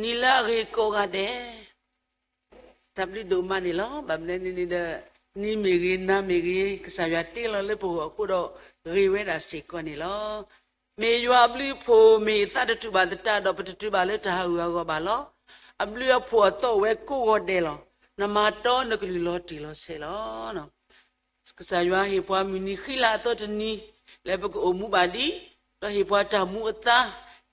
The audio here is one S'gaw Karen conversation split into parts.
နံၤလၢအဂ့ၤကိးဂၤဒဲး, တၢ်ဘျုးဒိၣ်မးန့ၣ်လီၤ. ဘၣ်မနုၤန့ၣ်န့ၣ်ဒီး, နံၤမ့ၢ်ဂ့ၤ, နၤမ့ၢ်ဂ့ၤ, ကစၢ်ယွၤတ့လီၤလၢပဂီၢ်အဃိဒီး, ဂ့ၤဝဲဒၣ်စ့ၢ်ကီးန့ၣ်လီၤ. မ့ၢ်ယွၤအဘျုးအဖှိၣ်, မ့ၢ်ယသးတတူာ်ဘၣ်သတးဒီး ပတတုၤဘၣ်လၢတၢ်ဟးဂူာ်ဟးဂီၤဘၣ်လီၤ. အဘျုးအဖှိၣ်အသီအိၣ်ဝဲကိးဂၤဒဲးလီၤ. နမၤတီနကလုၢ်လီၤတံၢ်လီၤဆဲးလီၤ. ကစၢ်ယွၤဟ့ၣ်ပှၤမုၢ်နံၤဃံလၤအသီတနံၤ, လၢပကအိၣ်မူဘၣ်ဒံး, ဒီးဟ့ၣ်ပှၤတၢ်မူအသါ,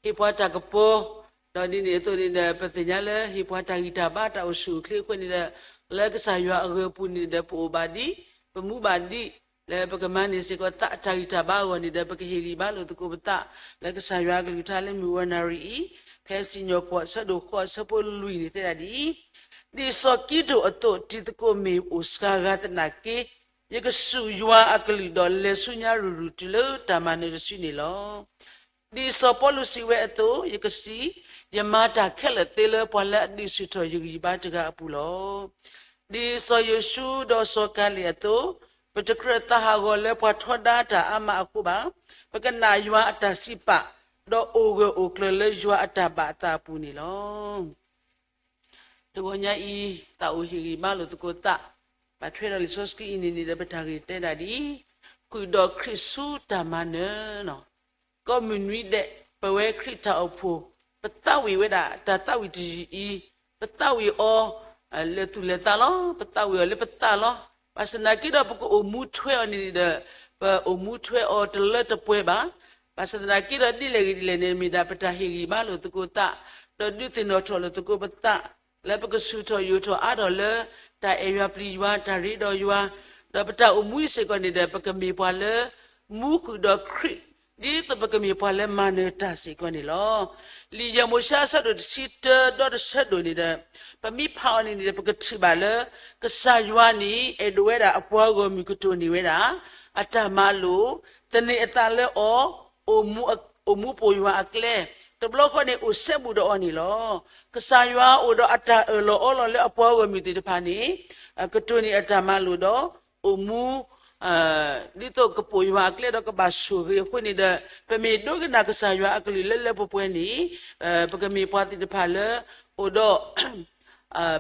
ဟ့ၣ်ပှၤတၢ်ကပီၤ, ဒီးဒ်န့ၣ်အသိးန့ၣ်ဒီး ပသ့ၣ်ညါလၢဟ့ၣ်ပှၤတၢ်ဂံၢ်တၢ်ဘါတၢ်အိၣ်ဆူၣ်အိၣ်ချ့အဃိန့ၣ်ဒီး, လၢကစၢ်ယွၤအဂီၢ်အပူၤန့ၣ်ဒီး ပအိၣ်ဘၣ်ဒံး, ပမူဘၣ်ဒံး, လၢပကမၤန့ၢ်စ့ၢ်ကီးသးအတၢ်ဂံၢ်တၢ်ဘါအဂီၢ်န့ၣ်ဒီး ပကဟ့ၣ်ဂံၢ်ဘါလိာ်သကိးပသး, လၢကစၢ်ယွၤအကလုၢ်ကထါလၢမုၢ်ဝီနၣ်ရံၣ်အံၤ, ဖဲစံၣ်ညီၣ်ကွီၢ်အဆၢဒိၣ်ဃိးအဆၢဖိလွံၢ်န့ၣ်တဲဒၣ်ဒ်အံၤ, ဒ်စီၤကံးဒဧိၣ်အသိး, တံၤသကိးမ့ၢ်အိၣ်စှၤဂၤသနာ်က့, ယကစူၢ်ယွၤအကလုၢ်ဒီးလဲၤဆူညါရုၢ်ရုၢ်တုၤလၢတၢ်မၤနၢၤတစုန့ၣ်လီၤ. ဒ်စီၤပီလူးစံးဝဲအသိး, ယကစံး, ယမၤတၢ်ခဲလၢာ်သ့လၢပှၤလၢအဒုးဆူၣ်ထီၣ်ယဂံၢ်ယဘါတဂၤအပူၤလီၤ. ဒ်စီၤယိၤၡူဒီးစီၤကၤလ့းအသိး, ပတကြၢးသးဟးဂီၤလၢပှၤထီဒါတၢ်အါမးအဃိဘၣ်. ပကနာ်ယွၤအတၢ်စံးပာ်, ဒီးအိၣ်ဂၢၢ်အိၣ်ကျၢၤလၢယွၤအတၢ်ဘၣ်အသးအပူၤန့ၣ်လီၤ. တဂီၤညါအံၤ, သးအိၣ်ဟ့ၣ်ဂံၢ်ဘါလိာ်သကိးသး, ဘၣ်ထွဲဒီးလံာ်စီဆှံအံၤန့ၣ်န့ၣ်ဒီး ပတၢ်ဂ့ၢ်တဲဒၣ်ဒ်အံၤ, ဃုာ်ဒီးခရံာ်ဆူတၢ်မၤနၢၤလီၤ. ကိးမုၢ်နွံဒဲး, ပဝဲခရံာ်တၢ်အိၣ်ဖှိၣ်, ပသးဝံၣ်ဝဲဒၣ် တၢ်သးဝံၣ်တယုၢ်အံၤ, ပသးဝံၣ်အီၤ လၢာ်သူၣ်လၢာ်သးလီၤ. ပသးဝံၣ်အီၤလၢပသးလီၤ. ဘၣ်ဆၣ်သနာ်က့ဒီး ပကအိၣ်မူထွဲအီၤန့ၣ်န့ၣ်ဒီး, ပအိၣ်မူထွဲအီၤတလၢတပှဲၤဘၣ်. ဘၣ်ဆၣ်သနာ်က့ဒီး ဒ်လဲၣ်ဂ့ၤဒ်လဲၣ်န့ၣ် မ့ၢ်ဒၣ်ပတၢ်ဟ့ၣ်ဂံၢ်ဘါလိာ်သကိးသး, ဒီးဒုးသ့ၣ်နီၣ်ထီၣ်လိာ်သကိးပသး, လၢပကဆူၣ်ထီၣ်ယိာ်ထီၣ်အါထီၣ်လၢ တၢ်အဲၣ်ယွၤပျံၤယွၤ, တၢ်ရ့ဒီးယွၤ, ဒီးပတၢ်အိၣ်မူအံၤစ့ၢ်ကီးန့ၣ်ဒီး ပကမ့ၢ်ပှၤလၢ မူဃုာ်ဒီးခရံာ်, ဒ်သိးပကမ့ၢ်ပှၤလၢမၤနၢၤတၢ်စ့ၢ်ကီးန့ၣ်လီၤ. လံာ်ယဲၢ်မိၤၡ့အဆၢဒိၣ်တဆံတၢ ဒီတဆၢဒိၣ်န့ၣ်ဒီး, ပမ့ၢ်ဖးအီၤန့ၣ်န့ၣ်ဒီး ပကထံၣ်ဘၣ်လၢ ကစၢ်ယွၤန့ၣ် အဲၣ်ဒိးဝဲဒၣ်အပှၤဂီၢ်မုၢ်ကတိၢ်န့ၢ်ဝဲဒၣ် အတၢ်မၤလိာ်, သန့ၤအသးလၢအီၤ, အိၣ်မူပိာ်ယွၤအကျဲ, တဘျီဃီန့ၣ် အိၣ်စဲဘူးဒီးအီၤန့ၣ်လီၤ. ကစၢ်ယွၤအိၣ်ဒီးအတၢ်အၢၣ်လီၤအီလီၤလၢအပှၤဂီၢ်မုၢ်သ့ၣ်တဖၣ်န့ၣ်, ကတိၢ်န့ၢ်အတၢ်မၤလိာ်ဒီး အိၣ်မူ ဒ်သိးကပိာ်ယွၤအကျဲဒီးကဘၣ်ဆိၣ်ဂ့ၤအဃိန့ၣ်ဒီး, ပမ့ၢ်ဒိကနၣ်ကစၢ်ယွၤအကလုၢ်လၢလၢပှဲၤပှဲၤန့ၣ်, ပကမ့ၢ်ပှၤသ့ၣ်တဖၣ်လၢ အိၣ်ဒီး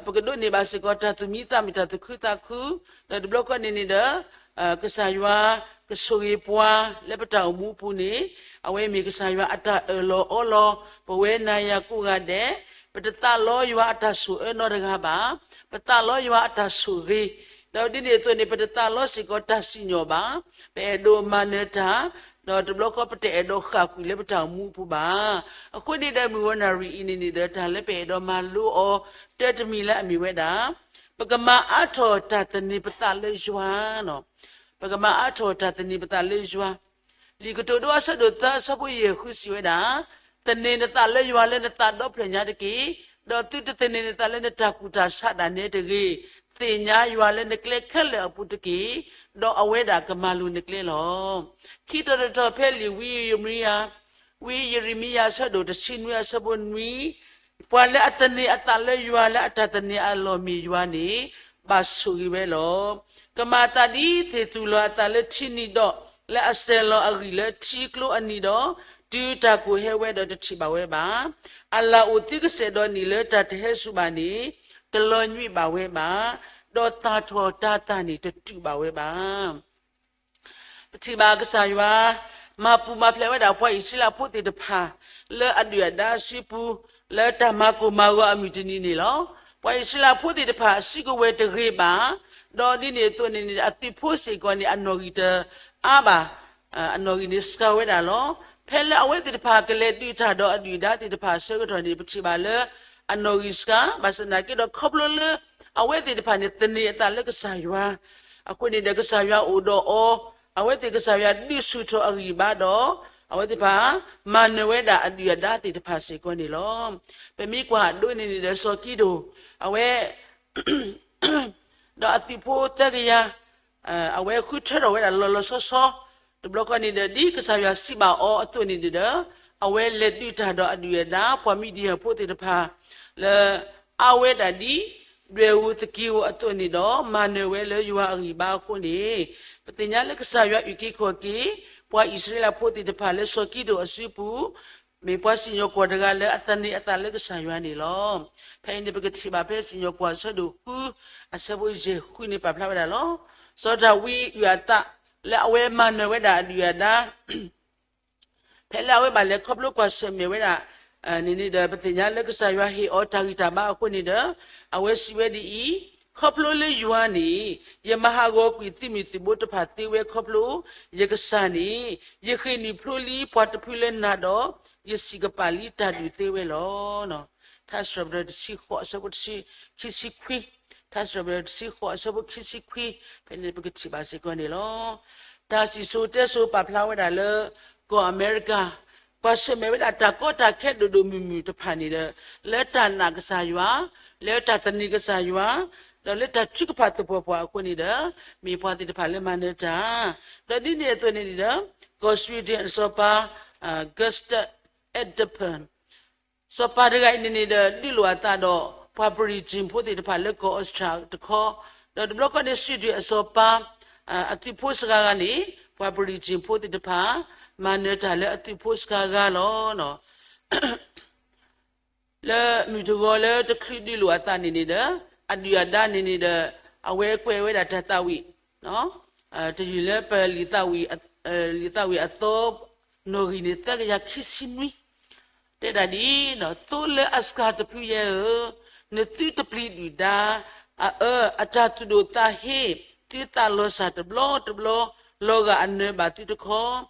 ပကဒိးန့ၢ်ဘၣ်စ့ၢ်ကီးတၢ်သူၣ်မံသးမုာ်တၢ်သူၣ်ခုသးခု, ဒီးတဘျီဃီန့ၣ်န့ၣ်ဒီး, ကစၢ်ယွၤကဆိၣ်ဂ့ၤပှၤလၢပတၢ်အိၣ်မူအပူၤန့ၣ်, အဝဲမ့ၢ်ကစၢ်ယွၤအတၢ်အၢၣ်လီၤအီလီၤ ပဝဲနၤယၤကိးဂၤဒဲး, ပတသးလီယွၤအတၢ်ဆိၣ်အၢနီတဂၤဘၣ်, ပသးလီယွၤအတၢ်ဆိၣ်ဂ့ၤ, ဒီးဒ်န့ၣ်အသိးန့ၣ် ပတသးလီစ့ၢ်ကီးတၢ်စံၣ်ညီၣ်ဘၣ်, ပအဲၣ်ဒိးမၤနၢၤတၢ်, ဒီးတဘျီဃီပတအဲၣ်ဒိးဃၣ်ကွံာ်လၢပတၢ်အိၣ်မူအပူၤဘၣ်. အဃိန့ၣ်ဒီးမုၢ်ဝီနၣ်ရံၣ်အံၤန့ၣ်န့ၣ်ဒီး တၢ်လၢပအဲၣ်ဒိးမၤလိအီၤ တၢတမံၤလၢအမ့ၢ်ဝဲဒၣ်, ပကမၤအါထီၣ်တၢ်သန့ၤပသးလၢယွၤ, ပကမၤအါထီၣ်တၢ်သန့ၤပသးလၢယွၤ, လံာ်ကတိၤဒိအဆၢဒိၣ်သၢအဆၢဖိယဲၢ်ဃုစံးဝဲဒၣ်, သန့ၤနသးလၢယွၤလၢနသးဒီဖျၢၣ်ညါတက့ၢ်, ဒီးသုတသန့ၤနသးလၢနတၢ်ကူၣ်တၢ်ဆးဒၣ်နဲတဂ့ၤ, သ့ၣ်ညါယွၤလၢနကျဲခဲလၢာ်အပူၤတက့ၢ်, ဒီးအဝဲဒၣ်ကမၤလိၤနကျဲလီၤ. ခံတီၤတတီၤဖဲလံာ်ဝံယံးရမံယၤ, ဝံယံးရမံယၤအဆၢဒိၣ်တဆံနွံအဆၢဖိနွံ, ပှၤလၢအသန့ၤအသးလၢယွၤလၢအတၢ်သန့ၤအလီၢ်မ့ၢ်ယွၤန့ၣ်, ဘၣ်ဆိၣ်ဂ့ၤဝဲလီၤ. ကမၤအသးဒ်သ့ၣ်သူၣ်လီၤအသးလၢထံနံၤဒီး, လၢအစဲၤလီၤအဂံၢ်လၢထံကျိအနံၤဒီး, တုၤတၢ်ကိၢ်ဟဲဝဲဒီးတထံၣ်ဘၣ်ဝဲဘၣ်. အလၢ်အိၣ်သံကစဲးဒီးနံၣ်လၢတၢ်တဟဲစူၤဘၣ်န့ၣ်, တလီၤညွံးဘၣ်ဝဲဘၣ်, ဒီးသၣ်ထီၣ်တၤသၣ်န့ၣ်တတုာ်ဘၣ်ဝဲဘၣ်. ပထံၣ်ဘၣ်ကစၢ်ယွၤ မၤပူၤမၤဖျဲးဝဲဒၣ်ပှၤအံၣ်စရ့လးဖိသ့ၣ်တဖၣ် လၢအဒုၣ်အဒါအစုပူၤ, လၢတၢ်မၤကိၢ်မၤဂီၤအမုၢ်တနံၤန့ၣ်လီၤ. ပှၤအံၣ်စရ့လးဖိသ့ၣ်တဖၣ် အစုကဝဲၤတဂ့ၤဘၣ်, ဒီးဒ်န့ၣ်အသိးန့ၣ် အသုးဖိစ့ၢ်ကီးန့ၣ် အနီၣ်ဂံၢ်တအါဘၣ်, အနီၣ်ဂံၢ်န့ၣ်စှၤဝဲဒၣ်လီၤ. ဖဲလၢအဝဲသ့ၣ်တဖၣ်ကလဲၤဒုးတၢ်ဒီးအဒုၣ်အဒါသ့ၣ်တဖၣ်အဆၢကတီၢ်န့ၣ် ပထံၣ်ဘၣ်လၢ အနီၣ်ဂံၢ်စှၤ, ဘၣ်ဆၣ်သနာ်က့ဒီး ခီဖျိလၢ အဝဲသ့ၣ်တဖၣ်န့ၣ် သန့ၤအသးလၢကစၢ်ယွၤ, အဃိန့ၣ်ဒီးကစၢ်ယွၤအိၣ်ဒီးအီၤ, အဝဲသ့ၣ်ကစၢ်ယွၤဒုးဆူၣ်ထီၣ်အဂံၢ်ဘါဒီး, အဝဲသ့ၣ်တဖၣ် မၤနၢၤဝဲဒၣ်အဒုၣ်အဒါသ့ၣ်တဖၣ်စ့ၢ်ကီးန့ၣ်လီၤ. ပမ့ၢ်ကွၢ်ဒိးန့ၢ်န့ၣ်ဒီးစီၤကံးဒဧိၣ်, အဝဲ ဒီးအသုးဖိသၢကယၤ, အဝဲဃုထၢထီၣ်ဝဲဒၣ်လီၤလီၤဆီဆီ, တဘျီဃီန့ၣ်ဒီး ဒ်ကစၢ်ယွၤစံးဘၣ်အီၤအသိးန့ၣ်ဒီး, အဝဲလဲၤဒုးတၢ်ဒီးအဒုၣ်အဒါ ပှၤမံၤဒယၣ်ဖိသ့ၣ်တဖၣ် လၢအါဝဲဒၣ်ဒ် ဒွဲၣ်ဧိၤသက့ၤဧိၤအသိးန့ၣ်ဒီး မၤနၢၤဝဲလၢယွၤအဂံၢ်ဘါအဃိန့ၣ်, ပသ့ၣ်ညါလၢကစၢ်ယွၤအုၣ်က့ၤခီၣ်က့ၤ ပှၤအံၣ်စရ့လးဖိသ့ၣ်တဖၣ်လၢစီၤကံးဒဧိၣ်အစုပူၤ, မ့ၢ်ပှၤစံၣ်ညီၣ်ကွီၢ်တဂၤလၢအသန့ၤအသးလၢကစၢ်ယွၤန့ၣ်လီၤ. ဖဲအံၤန့ၣ် ပကထံၣ်ဘၣ်ဖဲစံၣ်ညီၣ်ကွီၢ်အဆၢဒိၣ်ဃု အဆၢဖိယဲၢ်ဃုန့ၣ် ပာ်ဖျါဝဲဒၣ်လီၤ. စီၤဒၤဝံးအုၣ်အသး လၢအဝဲမၤနၢၤဝဲဒၣ်အဒုၣ်အဒါ ဖဲလၢအဝဲဘၣ်လဲၤခီဖျိကွၢ်ဆၢၣ်မဲာ်ဝဲဒၣ်န့ၣ်န့ၣ်ဒီး ပသ့ၣ်ညါလၢကစၢ်ယွၤဟ့ၣ်အီၤတၢ်ဂံၢ်တၢ်ဘါအဃိန့ၣ်ဒီး အဝဲစံးဝဲဒ်အံၤ, ခီဖျိလၢယွၤန့ၣ် ယမၤဟးဂီၤကွံာ်သုးမုၢ်သုးဘိတဖၣ်သ့ဝဲခီဖျိ ယကစၢ်န့ၣ် ယဃ့ၢ်နုာ်ဖျိလံပှၤတဖုလၢနၤဒီး ယစံးကပာ်လံတၢ်ဒုးသ့ဝဲလီၤ. ထါစံးထီၣ်ပတြၢၤတဆံဃိးအဆၢဖိခံဆံခွံ, ထါစံးထီၣ်ပတြၢၤတဆံဃိးအဆၢဖိခံဆံခွံ, ဖဲန့ၣ်ပကထံၣ်ဘၣ်စ့ၢ်ကီးန့ၣ်လီၤ. တၢ်စံၣ်စိၤတဲစိၤပာ်ဖျါဝဲဒၣ်လၢ ကီၢ်အမဲရကၤ ကွၢ်ဆၢၣ်မဲာ်ဝဲဒၣ်တၢ်ကီတၢ်ခဲဒိၣ်ဒိၣ်မုၢ်မုၢ်တဖၣ်န့ၣ်ဒီး လၢတၢ်နာ်ကစၢ်ယွၤ, လၢတၢ်သန့ၤကစၢ်ယွၤ, ဒီးလၢတၢ်ထုကဖၣ်သပှၢ်ပှၢ်အဃိန့ၣ်ဒီး မ့ၢ်ပှၤသ့ၣ်တဖၣ်လၢမၤနၢၤတၢ်, ဒီးဒ်န့ၣ်အသိးန့ၣ်န့ၣ်ဒီး ကီၢ် Sweden အစီၤပၤ Gustav Adolf စီၤပၤတဂၤအံၤန့ၣ်န့ၣ်ဒီး ဒုးလိာ်အသးဒီး ပှၤပရံၣ်တ့ၣ်ဖိသ့ၣ်တဖၣ်လၢကီၢ်အီစထြၤတခီ, ဒီးတဘျီဃီန့ၣ် Sweden အစီၤပၤ အသုးဖိစှၤဂၤန့ၣ် ပှၤပရံၣ်တ့ၣ်ဖိသ့ၣ်တဖၣ် မၤနၢၤတၢ်လၢအသုးဖိစှၤဂၤလီၤ. လၢမုၢ်တဂီၤလၢတချုးဒုးလိာ်အသးန့ၣ်န့ၣ်ဒီး အဒုၣ်အဒါန့ၣ်န့ၣ်ဒီး အဝဲကွဲးဝဲဒၣ်တၢ်သးဝံၣ် တယုၢ်လၢပလံာ်သးဝံၣ်, လံာ်သးဝံၣ်အသီ နီၣ်ဂံၢ်န့ၣ် သၢကယၤခံဆံနွံ တဲဒၣ်ဒ်အံၤ, သိလၢအစှၤတဖုယဲဧၢ, နသုတပျံၤဒုၣ်ဒါ အအၢ အတၢ်သူၣ်ဒိၣ်သးဟ့ သုသးလီၤစၢ်တဘျီတဘျီ လီၤဂာ်အနၢဘၣ်သုတခီ,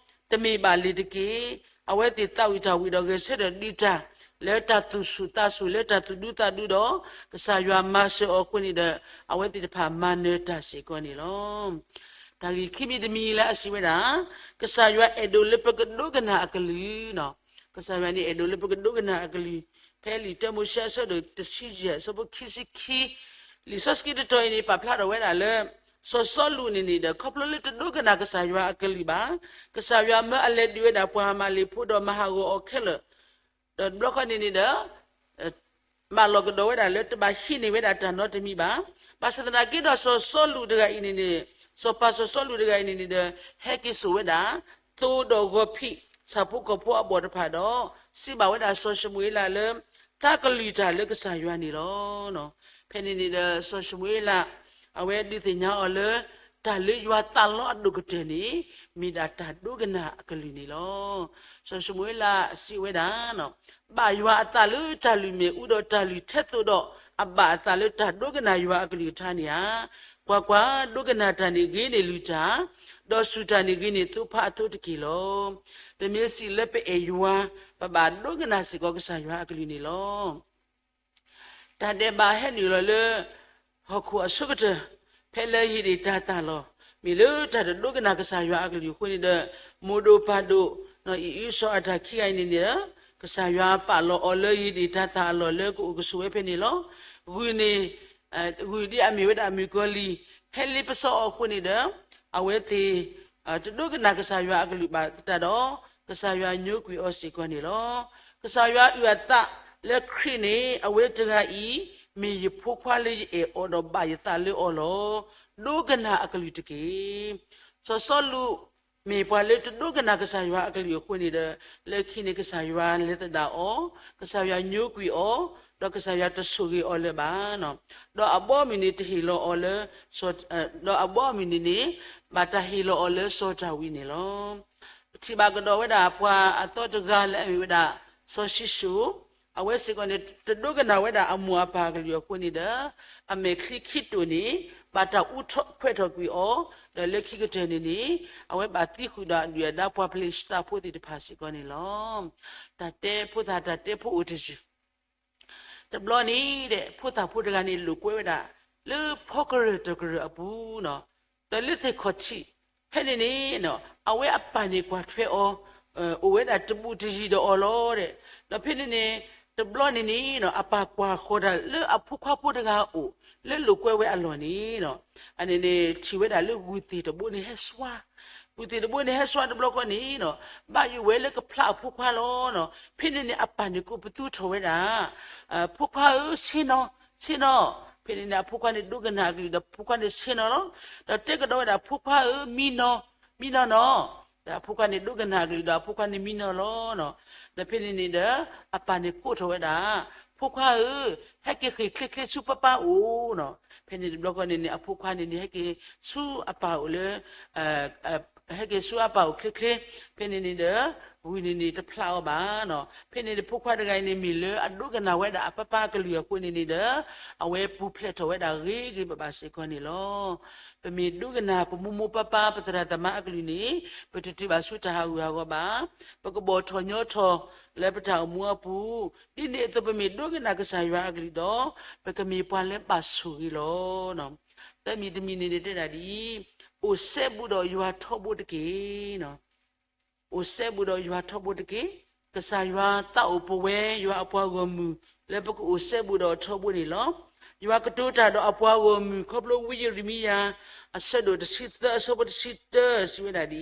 တမ့ၢ်ဘၣ်လ့ၤတက့ၢ်. အဝဲသ့ၣ်သးဝံၣ်တၢ်ဝံၤဒီးဂဲၤဆၢထၢၣ်ဒုးတၢ် လၢတၢ်သူၣ်ဆူၣ်သးဆူၣ် လၢတၢ်သူၣ်ဒူသးဒူဒီး ကစၢ်ယွၤမၤစၢၤအီၤအဃိန့ၣ်ဒီး အဝဲသ့ၣ်တဖၣ်မၤနၢၤတၢ်စ့ၢ်ကီးန့ၣ်လီၤ. တၢ်ဂ့ၢ်ခံမံၤတမံၤလၢအစံးဝဲဒၣ်, ကစၢ်ယွၤအဲၣ်ဒိးလၢပကဒိကနၣ်အကလုၢ်, ကစၢ်ယွၤန့ၣ်အဲၣ်ဒိးလၢပကဒိကနၣ်အကလုၢ်, ဖဲလံာ်တၢမိၤၡ့အဆၢဒိၣ်တဆံယဲၢ်အဆၢဖိခံဆံခံ, လံာ်စီဆှံတတီၤအံၤန့ၣ် ပာ်ဖျါထီၣ်ဝဲဒၣ်လၢ စီၤစီလူးန့ၣ်န့ၣ်ဒီး ခီဖျိလၢတဒိကနၣ်ကစၢ်ယွၤအကလုၢ်ဘၣ်, ကစၢ်ယွၤမၢအလဲၤဒုးဝဲဒၣ်ပှၤအမးလ့းဖိဒီးမၤဟးဂီၤအီၤခဲလၢာ်, ဒီးတဘျီဃီန့ၣ်န့ၣ်ဒီး မၢလီၤကဒီးဝဲဒၣ်လၢတဘၣ်ဟံးန့ၢ်ဝဲဒၣ်တၢ်နီတမံၤဘၣ်. ဘၣ်ဆၣ်သနာ်က့ဒီးစီၤစီလူးတဂၤအံၤန့ၣ်န့ၣ်, စီၤပၤစီၤစီလူးတဂၤအံၤန့ၣ်န့ၣ်ဒီး ဟဲက့ၤစိာ်ဝဲဒၣ် သိဒီးဂီၤဖံး ဆၣ်ဖိကီၢ်ဖိအဘီၣ်တဖၣ်ဒီး စံးဘၣ်ဝဲဒၣ်စီၤၡမူၤအ့လးလၢ သးကလုၢ်တၢ်လၢကစၢ်ယွၤန့ၣ်လီၤ. ဖဲန့ၣ်န့ၣ်ဒီးစီၤၡမူၤအ့လး အဝဲဒုးသ့ၣ်ညါအီၤလၢ တၢ်လၢယွၤသးလီအဒိၣ်ကတၢၢ်န့ၣ် မ့ၢ်ဒၣ်တၢ်ဒိကနၣ်အကလုၢ်န့ၣ်လီၤ. စီၤၡမူၤအ့လးစံးဝဲဒၣ် ဘၣ်ယွၤအသးလၢတၢ်လုၢ်မ့ၣ်အူဒီးတၢ်လုၢ်ထဲသိးဒီး အဘၣ်အသးလၢတၢ်ဒိကနၣ်ယွၤအကလုၢ်ကထါန့ၣ်ဧါ. ကွၢ်ကွၢ်, ဒိကနၣ်တၢ်န့ၣ်ဂ့ၤန့ၢ်လုၢ်တၢ်, ဒီးစူၢ်တၢ်န့ၣ်ဂ့ၤန့ၢ်သိဖါအသိတက့ၢ်လီၤ. ပမ့ၢ်စံးလၢပအဲၣ်ယွၤ, ပဘၣ်ဒိကနၣ်စ့ၢ်ကီးကစၢ်ယွၤအကလုၢ်န့ၣ်လီၤ. တၢ်ဒဲးဘးဟဲနုာ်လီၤလၢ ဟီၣ်ခိၣ်အဆိကတၢၢ် ဖဲလၢယံၤဒ့ၣ်တၤသၣ်လီၤ. မ့ၢ်လၢတၢ်တဒိကနၣ်ကစၢ်ယွၤအကလုၢ်အဃိန့ၣ်ဒီး မိၢ်ဒိၣ်ပၢ်ဒိၣ် အံၣ်အုစီၤအၤတၢ်ခံဂၤအံၤန့ၣ်န့ၣ်ဒီး ကစၢ်ယွၤပာ်လီၤအီၤလၢယံၤဒ့ၣ်တၤသၣ်အလီၢ်လၢကအိၣ်ကဆိးဝဲဖဲန့ၣ်လီၤ. ဂုၢ်န့ၣ် ဂုၢ်ဒ်အမ့ၢ်ဝဲဒၣ်အမုၣ်ကီၤလံၢ် ဟဲလ့ပစီအီၤအဃိန့ၣ်ဒီး အဝဲသ့ၣ် တဒိကနၣ်ကစၢ်ယွၤအကလုၢ်ဘၣ်သတးဒီး ကစၢ်ယွၤညိကွံာ်အီၤစ့ၢ်ကီးန့ၣ်လီၤ. ကစၢ်ယွၤအုၣ်အသးလၢခရံာ်န့ၣ် အဝဲတဂၤအံၤ မ့ၢ်ယဖိခွါလၢယအဲၣ်အီၤဒီးဘၣ်ယသးလၢအီၤလီၤ. ဒိကနၣ်အကလုၢ်တက့ၢ်. စီၤစီလူး မ့ၢ်ပှၤလၢတဒိကနၣ်ကစၢ်ယွၤအကလုၢ်အဃိန့ၣ်ဒီး လၢခံန့ၣ်ကစၢ်ယွၤလဲၤသဒၣ်အီၤ, ကစၢ်ယွၤညိကွံာ်အီၤ, ဒီးကစၢ်ယွၤတဆိၣ်ဂ့ၤအီၤလၢၤဘၣ်. ဒီးအဘီအမုၢ်န့ၣ်တဟ့ၣ်လီၤအီၤလၢ ဒီးအဘီအမုၢ်န့ၣ်န့ၣ် ဘၣ်တၢ်ဟ့ၣ်လီၤအီၤလၢစီၤဒၤဝံးန့ၣ်လီၤ. ပထံၣ်ဘၣ်ကဒီးဝဲဒၣ်ပှၤအသီတဂၤလၢအမ့ၢ်ဝဲဒၣ် စီၤၡံၣ်ၡိၣ်, အဝဲစ့ၢ်ကီးန့ၣ် တဒိကနၣ်ဝဲဒၣ်အမိၢ်အပၢ်အကလုၢ်အဃိန့ၣ်ဒီး အမဲာ်ချံခံတိာ်န့ၣ် ဘၣ်တၢ်အူထီၣ်ခွဲးထီၣ်ကွံာ်အီၤ, ဒီးလၢခံကတၢၢ်န့ၣ်န့ၣ် အဝဲဘၣ်သံဃုာ်ဒီးအဒုၣ်အဒါပှၤဖလ့ၣ်စတံဖိသ့ၣ်တဖၣ်စ့ၢ်ကီးန့ၣ်လီၤ. တၢ်တဲဖိသၣ်တၢ်တဲဖိအိၣ်တယုၢ် တဘျီန့ၣ် ဖိသၣ်ဖိတဂၤန့ၣ်လိာ်ကွဲဝဲဒၣ် လၢဖီကရၢၢ်တကရၢၢ်အပူၤ ဒီးလၢသ့ၣ်ခီၣ်ထံး ဖဲန့ၣ်န့ၣ် အဝဲအပၢ်န့ၣ်ကွၢ်ထွဲအီၤ အိၣ်ဝဲဒၣ်တဘူးတယံၤဒီးအီၤလီၤ. ဒီးဖဲန့ၣ်န့ၣ် တဘျီန့ၣ်န့ၣ် အပၢ်ကွၢ်ဃီၤတၢ်လၢအဖိခွါဖိတဂၤအအိၣ် လၢလိာ်ကွဲဝဲအလီၢ်န့ၣ် အန့ၣ်န့ၣ် ထံၣ်ဝဲဒၣ်လၢဂုၢ်သ့ၣ်တဘိန့ၣ်ဟဲစွါ, ဂုၢ်သ့ၣ်တဘိန့ၣ်ဟဲစွါတဘျီဃီန့ၣ် ဘၣ်ယိၣ်ဝဲလၢကဖျါအဖိခွါလီၤ. ဖဲန့ၣ်န့ၣ် အပၢ်န့ၣ်ကိးပသူထီၣ်ဝဲဒၣ် ဖိခွါဧၢ ဆ့ၣ်နီၤ, ဆ့ၣ်နီၤ. ဖဲန့ၣ်န့ၣ် အဖိခွါန့ၣ်ဒိကနၣ်အကလုၢ်ဒီးဖိခွါန့ၣ်ဆ့ၣ်နီၤလီၤ. ဒီးတဲကဒီးဝဲဒၣ် ဖိခွါဧၢ မံနီၤ, မံနီၤနီၤ. ဒီးအဖိခွါန့ၣ်ဒိကနၣ်အကလုၢ်ဒီးအဖိခွါန့ၣ်မံနီၤလီၤ. ဒီးဖဲန့ၣ်န့ၣ်ဒီး အပၢ်န့ၣ်ကိးထီၣ်ဝဲဒၣ်, ဖိခွါဧၢ, ဟဲက့ၤဃ့ၢ်ချ့ချ့ဆူပၢ်ပၢ်အိၣ်နီၤ. ဖဲန့ၣ်တဘျီဃီန့ၣ်န့ၣ် အဖိခွါန့ၣ်န့ၣ် ဟဲက့ၤဆူအပၢ်အိၣ်လၢ ဟဲက့ၤဆူအပၢ်အိၣ်ချ့ချ့, ဖဲန့ၣ်န့ၣ်ဒီး ဝံၤန့ၣ်န့ၣ်တဖျါအီၤဘၣ်နီၤ. ဖဲန့ၣ်ဒီးဖိခွါတဂၤအံၤန့ၣ် မ့ၢ်လၢအဒိကနၣ်ဝဲဒၣ်အပၢ်ပၢ်အကလုၢ်အဃိန့ၣ်န့ၣ်ဒီး အဝဲပူၤဖျဲးထီၣ်ဝဲဒၣ်ဂ့ၤဂ့ၤဘၣ်ဘၣ်စ့ၢ်ကီးန့ၣ်လီၤ. ပမ့ၢ်ဒိကနၣ်ပမိၢ်မိၢ်ပၢ်ပၢ်ပသရၣ်သမါအကလုၢ်န့ၣ် ပတတုၤဘၣ်ဆူတၢ်ဟးဂူာ်ဟးဂီၤဘၣ်. ပကဘီၣ်ထီၣ်ညီထီၣ်လၢပတၢ်အိၣ်မူအပူၤ, ဒ်န့ၣ်အသိးပမ့ၢ်ဒိကနၣ်ကစၢ်ယွၤအကလုၢ်ဒီး ပကမ့ၢ်ပှၤလၢဘၣ်ဆိၣ်ဂ့ၤလီၤ. တမံၤတမံၤန့ၣ်တဲဒၣ်ဒ်အံၤ, အိၣ်စဲဘူးဒီးယွၤထီဘိတက့ၢ်. အိၣ်စဲဘူးဒီးယွၤထီဘိတက့ၢ်. ကစၢ်ယွၤသးအိၣ်ပဝဲယွၤအပှၤဂီၢ်မုၢ် လၢပကအိၣ်စဲဘူးဒီးအထီဘိန့ၣ်လီၤ. ယွၤကတိၤတၢ်ဒီးအပှၤဂီၢ်မုၢ် ခီဖျိဝံယံးရမံယၤ အဆၢဒိၣ်တဆံသၢ အဆၢဖိတဆံတၢ စံးဝဲဒၣ်ဒ်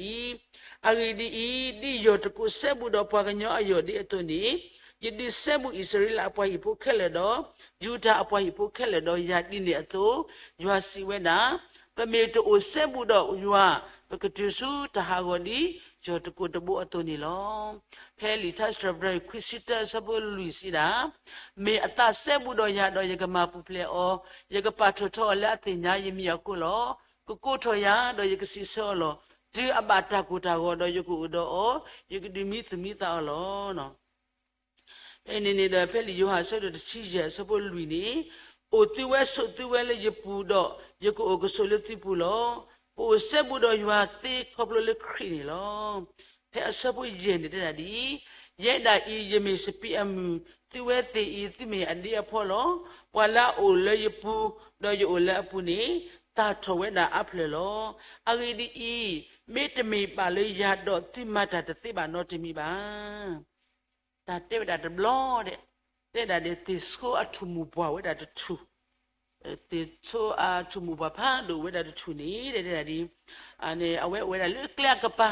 အံၤ, အဂ့ၢ်ဒ်အံၤ, ဒ်ယီၢ်တကိးစဲဘူးဒီးပှၤကညီအယီၢ်ဒ်အသိးန့ၣ်, ယဒုးစဲဘူးအံၣ်စရ့လးအပှၤဟံၣ်ဖိခဲလၢာ်ဒီး ယူဒၤအပှၤဟံၣ်ဖိခဲလၢာ်ဒီးယၤဒ်န့ၣ်အသိး, ယွၤစံးဝဲဒၣ်, ပမ့ၢ်တအိၣ်စဲဘူးဒီးယွၤ, ပကတုၤဆူတၢ်ဟးဂီၤဒ်ယီၢ်တကိးတဘိအသိးန့ၣ်လီၤ. ဖဲလံာ်ထါစံးထီၣ်ပတြၢၤ ခွံဆံတၢ အဆၢဖိလွံၢ်စံးဒၣ်, မ့ၢ်အသးစဲဘူးဒီးယၤဒီးယကမၤပူၤဖျဲးအီၤ, ယကပာ်ထီၣ်ထီအီၤလၢအသ့ၣ်ညါယမံၤအဃိလီၤ. ကကိးထီၣ်ယၤဒီးယကစံးဆၢအီၤလီၤ. တုၤအဘၣ်တၢ်ကိၢ်တၢ်ဂီၤဒီးယကအိၣ်ဒီးအီၤ, ယကဒုးမံသူၣ်မံသးအီၤလီၤ. ဖဲန့ၣ်န့ၣ်ဒီး ဖဲလံာ်ယိၤဟၣ်အဆၢဒိၣ်တဆံယဲၢ် အဆၢဖိလွံၢ်န့ၣ်, အိၣ်သုဝဲဆိးသုဝဲလၢယပူၤဒီး ယကအိၣ်ကဆိးလၢသုပူၤလီၤ. ပအိၣ်စဲဘူးဒီးယွၤသ့ခီဖျိလၢခရံာ်န့ၣ်လီၤ. ဖဲအဆၢဖိယဲၢ်န့ၣ်တဲဒၣ်ဒ်အံၤ, ယဲဒၣ်အံၤ ယမ့ၢ်စပံးအမုၢ်, သုဝဲသ့ၣ်အံၤ သုမ့ၢ်အဒ့အဖီလီၤ. ပှၤလၢအအိၣ်လၢယပူၤ, ဒီးယအိၣ်လၢအပူၤန့ၣ်, သၣ်ထီၣ်ဝဲဒၣ်အါဖျၢၣ်လီၤ. အဂ့ၢ်ဒ်အံၤ, မ့တမ့ၢ်ဘၣ်လၢယၤဒီးသုမၤတၢ်တသ့ဘၣ်နီတမံၤဘၣ်. တၢ်တဲဝဲဒၣ်တဘျီဒဲး, တဲဒၣ်ဒ်သ့ၣ်ဆိအထူၣ်မိၢ်ပှၢ်ဝဲဒၣ်တထူၣ်, သ့ၣ်ဆိအထူၣ်မိၢ်ပှၢ်ဖးဒိၣ်ဝဲဒၣ်တထူၣ်န့ၣ် တဲဒၣ်ဒ်, အဝဲအိၣ်ဝဲဒၣ်လၢကျဲအကပၤ,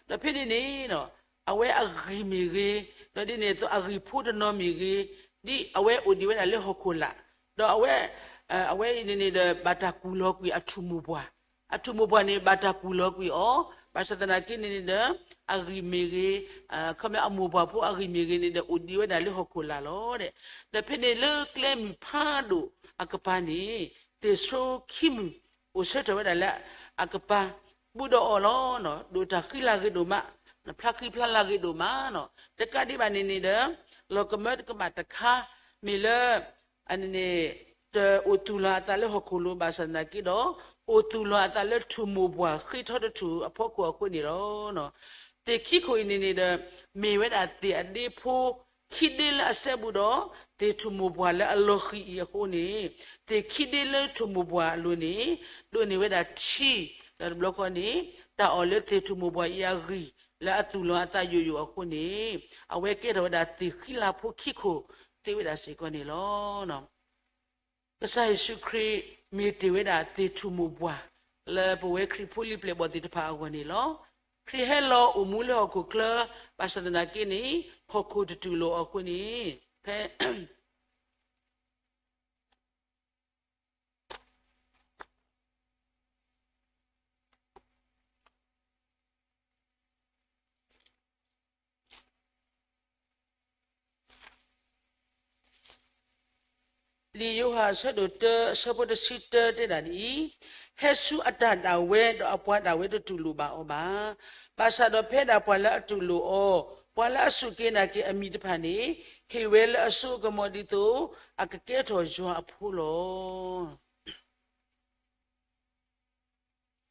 ဒီးဖဲန့ၣ်န့ၣ်, အဝဲအဂံၢ်မ့ၢ်ဂ့ၤ, ဒီးဒ်န့ၣ်အသိးအဂံၢ်ဖိတနီၤမ့ၢ်ဂ့ၤ, ဒ်အဝဲအိၣ်ဒံးဝဲဒၣ်လၢဟီၣ်ခိၣ်လာ်, ဒီးအဝဲ, အဝဲအံၤန့ၣ်န့ၣ်ဒီး ဘၣ်တၢ်ကူၣ်လီၤကွံာ်အထူၣ်မိၢ်ပှၢ်, အထူၣ်မိၢ်ပှၢ်န့ၣ် ဘၣ်တၢ်ကူၣ်လီၤကွံာ်အီၤ, ဘၣ်ဆၣ်သနာ်က့န့ၣ်န့ၣ်ဒီး အဂံၢ်မ့ၢ်ဂ့ၤ, ခီဖျိအမိၢ်ပှၢ်ဖိအဂံၢ်မ့ၢ်ဂ့ၤန့ၣ်ဒီး အိၣ်ဒံးဝဲဒၣ်လၢဟီၣ်ခိၣ်လာ်လီၤဒဲး, ဒီးဖဲန့ၣ်လၢကျဲမုၢ်ဖးဒိၣ်အကပၤန့ၣ်, သ့ၣ်ဆိခံမုၢ်အိၣ်ဆၢထၢၣ်ဝဲဒၣ်လၢအကပၤ, ဘူးဒီးအီၤလီၤ, ဒိၣ်တၢ်ဃံလၤဂ့ၤဒိၣ်မး, ဖျါဃံဖျါလၤဂ့ၤဒိၣ်မးနီၤ, တကးဒံးဘၣ်န့ၣ်န့ၣ်ဒီး, လီၤကမၢတကမၣ်တခါ, မ့ၢ်လၢ အန့ၣ်န့ၣ်, တအိၣ်သူၣ်လီၤအသးလၢဟီၣ်ခိၣ်လိၤဘၣ်ဆၣ်သနာ်က့ဒီး, အိၣ်သူၣ်လီၤအသးလၢထူၣ်မိၢ်ပှၢ်ဃ့ထီတထူၣ်အဖီခိၣ်အဃိန့ၣ်လီၤ. သ့ၣ်ခံခိၣ်အံၤန့ၣ်န့ၣ်ဒီး, မ့ၢ်ဝဲဒၣ်သ့ၣ်အဒ့ဖိခံဒ့လၢအစဲဘူးဒီး, သ့ၣ်ထူၣ်မိၢ်ပှၢ်လၢအလီၤဃံၤအံၤအဃိန့ၣ်, သ့ၣ်ခံဒ့လၢထူၣ်မိၢ်ပှၢ်အလိၤန့ၣ်, ဒိးန့ၢ်ဝဲဒၣ်ထံ, ဒီးတဘျီဃီန့ၣ်, တၢ်အီၣ်လၢသ့ၣ်ထူၣ်မိၢ်ပှၢ်အံၤအဂံၢ်, လၢအသူၣ်လီၤအသးယိာ်ယိာ်အဃိန့ၣ်, အဝဲကဲထီၣ်ဝဲဒၣ်သ့ၣ်ဃံလၤဖိခံခိၣ်သ့ဝဲဒၣ်စ့ၢ်ကီးန့ၣ်လီၤ. ကစၢ်ယ့ၣ်ၡူးခရံာ်မ့ၢ်တ့ၢ်ဝဲဒၣ်သ့ၣ်ထူၣ်မိၢ်ပှၢ် လၢပဝဲခရံာ်ဖိလံၤပျဲၢ်ဘီၣ်သ့ၣ်တဖၣ်အဂီၢ်န့ၣ်လီၤ. ခရံာ်ဟဲလီၤအိၣ်မူလၢဟီၣ်ခိၣ်ချၢ, ဘၣ်ဆၣ်သနာ်က့န့ၣ်, ဟီၣ်ခိၣ်တတူၢ်လိာ်အီၤအဃိန့ၣ်, ဖဲ လံာ်ယိၤဟၣ်အဆၢဒိၣ်တၢ အဆၢဖိတဆံတၢတဲဒၣ်ဒ်အံၤ, ဟဲဆူအတၢ်ဒၣ်ဝဲဒီးအပှၤဒၣ်ဝဲတတူၢ်လိာ်ဘၣ်အီၤဘၣ်. ဘၣ်ဆၣ်ဒီးဖဲဒၣ်ပှၤလၢအတူၢ်လိာ်အီၤ, ပှၤလၢအစူၢ်က့ၤနာ်က့ၤအမံၤတဖၣ်န့ၣ်, ဟ့ၣ်ဝဲလၢအစိအကမီၤဒ်သိး, အကကဲထီၣ်ယွၤအဖိလီၤ.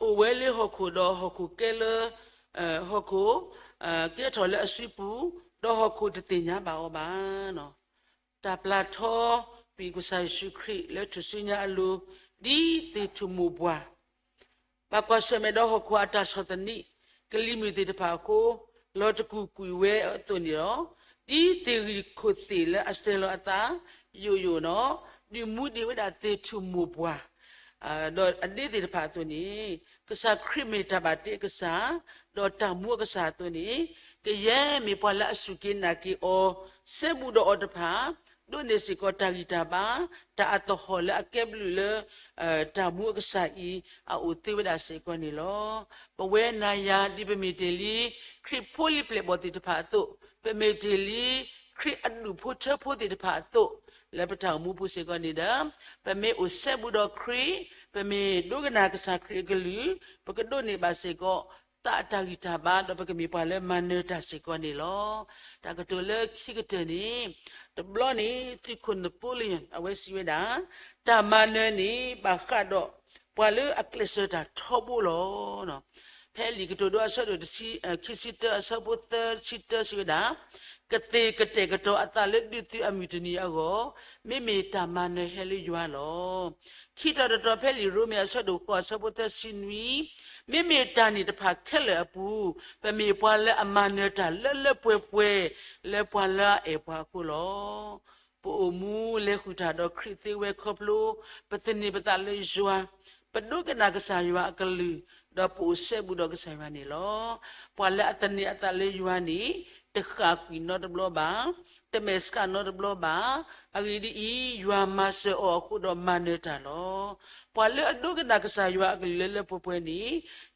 အိၣ်ဝဲလၢဟီၣ်ခိၣ်ဒီးဟီၣ်ခိၣ်ကဲလၢ, ဟီၣ်ခိၣ်, ကဲထီၣ်လၢအစုပူၤ, ဒီးဟီၣ်ခိၣ်တသ့ၣ်ညါဘၣ်အီၤဘၣ်. တၢ်ပျၢ်ထီကွံာ်ကစၢ်ယ့ၣ်ၡူးခရံာ်လၢထူၣ်စုညါအလိၤ, ဒ်သ့ၣ်ထူၣ်မိၢ်ပှၢ် ဘၣ်ကွၢ်ဆၢၣ်မဲာ်ဒီးဟီၣ်ခိၣ်အတၢ်ဆီၣ်သနံး, ကလံၤမုၢ်သ့ၣ်တဖၣ်အဃိ, လီၤတကူၣ်ကွံာ်ဝဲအသိးန့ၣ်လီၤ. ဒ်သ့ၣ်ဂံၢ်ခိၣ်သ့ၣ်လၢအစဲၤလီၤအသး, ယိာ်ယိာ်နီၤ, ဒုးမူဒံးဝဲဒၣ်သ့ၣ်ထူၣ်မိၢ်ပှၢ် ဒီးအဒ့သ့ၣ်တဖၣ်အသိးန့ၣ်, ကစၢ်ခရံာ်မ့ၢ်တၢ်ဘၣ်တ့အကစၢ်, ဒီးတၢ်မူအကစၢ်အသိးန့ၣ်, ကယဲၢ်မ့ၢ်ပှၤလၢအစူၢ်က့ၤနာ်က့ၤအီၤ, စဲဘူးဒီးအီၤတဖၣ်, ဒိးန့ၢ်စ့ၢ်ကီးတၢ်ဂံၢ်တၢ်ဘါ, တၢ်အသဟီၣ်လၢအကဲဘျုးလၢ တၢ်မူအကစၢ်အံၤ အအိၣ်သ့ဝဲဒၣ်စ့ၢ်ကီးန့ၣ်လီၤ. ပဝဲနၤယၤဒ်ပမ့ၢ်တ့ၢ်လံ ခရံာ်ဖိလံၤပျဲၢ်ဘီၣ်သ့ၣ်တဖၣ်အသိး, ပမ့ၢ်တ့ၢ်လံ ခရံာ်အဒူၣ်ဖိထၢဖိသ့ၣ်တဖၣ်အသိး လၢပတၢ်အိၣ်မူပူၤစ့ၢ်ကီးန့ၣ်ဒီး ပမ့ၢ်အိၣ်စဲဘူးဒီးခရံာ်, ပမ့ၢ်ဒိကနၣ်ကစၢ်ခရံာ်အကလုၢ်, ပကဒိးန့ၢ်ဘၣ်စ့ၢ်ကီး သးအတၢ်ဂံၢ်တၢ်ဘါ ဒီးပကမ့ၢ်ပှၤလၢမၤနၢၤတၢ်စ့ၢ်ကီးန့ၣ်လီၤ. တၢ်ကတိၤလၢခံကတၢၢ်န့ၣ်, တဘျီန့ၣ် သုးခိၣ် Napoleon အဝဲစံးဝဲဒၣ်, တၢ်မၤနၢၤန့ၣ် ဘၣ်ဃးဒီး ပှၤလၢအကျဲးစၢးတၢ်ထီဘိလီၤ. ဖဲလံာ်ကတိၤဒိအဆၢဒိၣ် ခံဆံတၢ အဆၢဖိသၢဆံတၢစံးဝဲဒၣ်, ကသ့ၣ်ကတဲာ်ကတီၤအသးလၢဒုးသုးအမုၢ်တနံၤအဂီၢ်, မ့မ့ၢ်တၢ်မၤနၢၤဟဲလၢယွၤလီၤ. ခံတီၤတတီၤဖဲလံာ်ရိမ့ၤအဆၢဒိၣ်ဃိးအဆၢဖိသၢဆံနွံ, မ့မ့ၢ်တၢ်န့ၣ်တဖၣ်ခဲလၢာ်အပူၤ, ပမ့ၢ်ပှၤလၢအမၤနၢၤတၢ်လၢလၢပှဲၤပှဲၤ လၢပှၤလၢအအဲၣ်ပှၤအဃိလီၤ. ပအိၣ်မူလဲၤဃုာ်တၢ်ဒီးခရံာ်သ့ဝဲခီဖျိ ပသန့ၤပသးလၢယွၤ, ပဒိကနၣ်ကစၢ်ယွၤအကလုၢ်, ဒီးပအိၣ်စဲဘူးဒီးကစၢ်ယွၤန့ၣ်လီၤ. ပှၤလၢအသန့ၤအသးလၢယွၤန့ၣ် တဃၣ်ကွံာ်နီတဘျီဘၣ်, တမဲာ်ဆှးနီတဘျီဘၣ်. အဂ့ၢ်ဒ်အံၤ, ယွၤမၤစၢၤအီၤအဃိဒီးမၤနၢၤတၢ်လီၤ. ပှၤလၢအဒိကနၣ်ကစၢ်ယွၤအကလုၢ်လၢလၢပှဲၤပှဲၤန့ၣ်,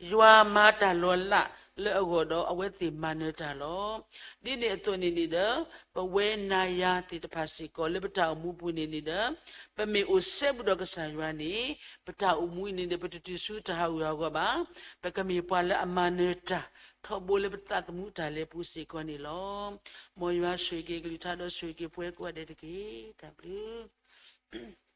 ယွၤမၤတၢ်လီၤလးလၢအဂီၢ်ဒီးအဝဲသ့ၣ်မၤနၢၤတၢ်လီၤ. ဒ်န့ၣ်အသိးန့ၣ်န့ၣ်ဒီး, ပဝဲနၤယၤသ့ၣ်တဖၣ်စ့ၢ်ကီးလၢပတၢ်အိၣ်မူပူၤန့ၣ်န့ၣ်ဒီး, ပမ့ၢ်အိၣ်စဲဘူးဒီးကစၢ်ယွၤန့ၣ်, ပတၢ်အိၣ်မူအံၤန့ၣ်ဒီး ပတတုၤဆူတၢ်ဟးဂူာ်ဟးဂီၤဘၣ်. ပကမ့ၢ်ပှၤလၢအမၤနၢၤတၢ် ထီဘိလၢပသးသမူတၢ်လဲၤပူၤစ့ၢ်ကီးန့ၣ်လီၤ. မ်ယွၤဆိၣ်ဂ့ၤက့ၤကလုၢ်ကထါဒီးဆိၣ်ဂ့ၤက့ၤပှၤကိးဂၤဒဲးတက့ၢ်. တၢ်ဘျုး